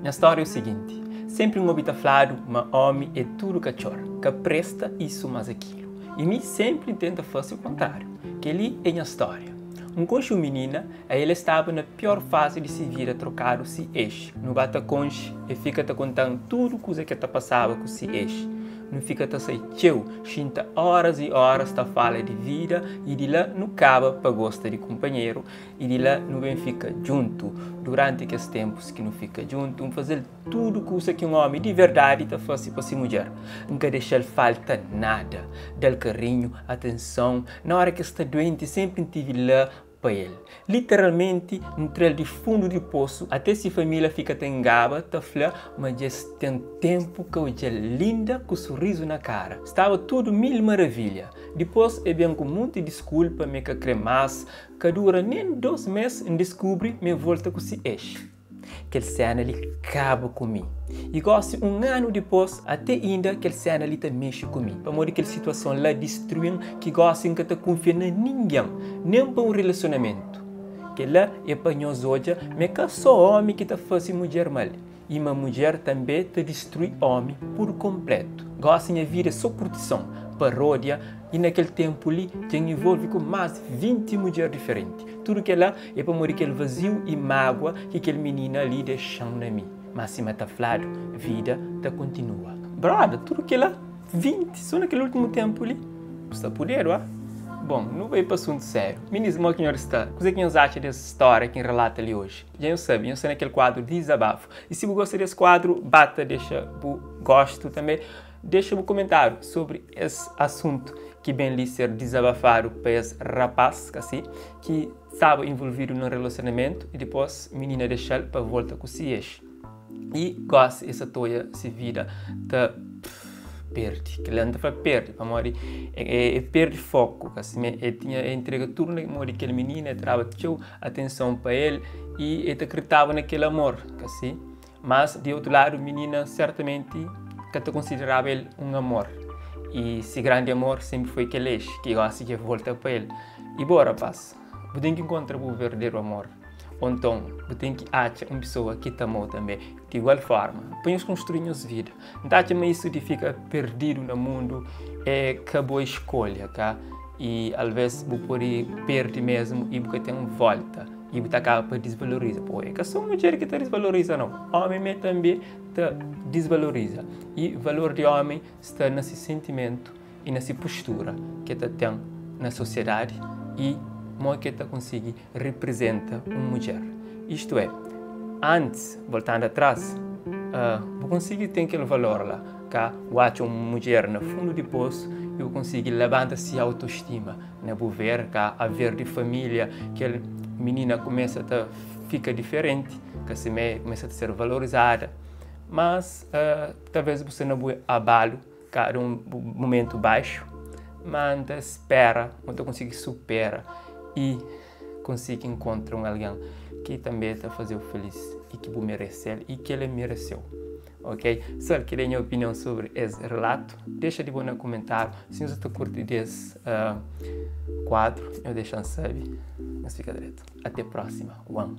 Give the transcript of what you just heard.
Nha stória é o siginti, Sénpri N obi ta fladu ma ómi é tudu katxor, ka presta isu más akilu. I mi sénpri N tenta fase o kontráriu. Kel-li é nha stória. N konxe un minina, ael el staba na pior fazi di si vida trokadu si ex. Nu ba ta konxe, el fika ta konta-m tudu kuza ki el ta pasaba ku si ex. Nu fika ta sai txeu, xinta óras i óras ta fala di vida i di la nu kaba pa gosta di kunpanheru i di la nu ben fika djuntu. Duranti kes ténpus ki nu fika djuntu, N faze-l tudu kusa ki un ómi di verdadi ta fase pa se mudjer. N ka dexa-l falta nada, da-l karinhu, atenson, na óra ki el sta duenti sénpri N tivi la pa el. Literalmenti, N tra-l di fundu di posu, até si família fika ta ingaba, ta fla ma dja es ten ténpu ka odja-l linda ku surizu na kara. Staba tudu mil maravilha. Dipôs e ben ku munti diskulpa ma e ka kre más. Ka dura nen dos mês N diskubri ma e volta ku si ex. Kel séna li kaba ku mi. I gósi, un anu dipôs, até inda kel séna li ta mexe ku mi. Pamodi kel situason la distrui-m ki gósi N ka ta kunfia na ningen, nen pa un relasionamentu. Kel-la é pa nhos odja ma é ka sô ómi ki ta faze mudjer mal, i ma mudjer tanbê ta distrui ómi pur konplétu. Gósi nha vida é sô kurtison, paródia i na kel ténpu li dja N involve ku más di 20 mudjer diferenti. Tudu kel-la é pamodi kel vaziu i mágua ki kel minina li dexa-m na mi. Má sima ta fladu, vida ta kontinua. Broda, tudu kel-la, 20 sô na kel últimu ténpu li? Bu sta pudedu, a? Bon, nu bai pa asuntu sériu. Minis, modi ki nhos sta? Kuzê ki nhos atxa des stória ki N relata li oji? Dja nhos sabe, nhos sta na kel kuadru Dizabafu. I si bu gosta des kuadru, ba ta dexa bu gostu tanbê. Dexa bu komentáriu sobri es asuntu ki ben li ser dizabafadu pa es rapás, ka-si, ki staba involvidu nun relasionamentu i dipôs minina dexa-l pa volta ku si ex. I gósi e sa ta odja si vida ta perde. Kel-la N ta fla perde pamodi e perde foku, ka-si. E tinha, e intrega tudu na mô di kel minina, e ta daba txeu atenson pa el i e ta kriditaba na kel amor, ka-si. Mas, di otu ladu, minina sertamenti ka ta konsideraba el un amor. I si grandi amor senpri foi kel ex, ki gosi dja volta pa el. I bo, rapaz, bu ten ki nkontra bu verdaderu amor. Ô nton, bu ten ki atxa un pesoa ki ta amau tanbê, di igual forma, pa nhos konstrui nhos vida. N ta atxa ma isu di fika perdidu na mundu é ka bo iskolha, ka? I alvês bu pode perde mésmu i bu ka ten vólta. I bu ta kaba pa disvaloriza. Pô, é ka sô mudjer ki ta disvaloriza, nau. Ómi mê tanbê ta disvaloriza. I valor di ómi sta na se sentimentu i na se postura ki el ta ten na sosiadadi i modi ki el ta konsigi riprizenta un mudjer. Istu é, antis, voltandu atrás, bu konsigi ten kel valor la, ka? Bu atxa un mudjer na fundu di posu i bu konsigi labanta se autostima. Na bu ver ka haver di familia kel minina kumesa ta fika diferenti, ka simé kumesa ta ser valorizada, mas talvez bu sta na bu abalu ka di un mumentu baixu, ma N ta spera ma bu ta konsigi supera i konsigi inkontra un algen ki tanbe ta fazeu felis i ki bu merese-l i ki el mereseu. Ok, sal kel é nha opinion sobri es relatu. Dexa di bo na kumentáriu si nhos ta kurti des uh, kuadru, nhos dexa-m sabe. Nhos fika dretu. Até próxima. One.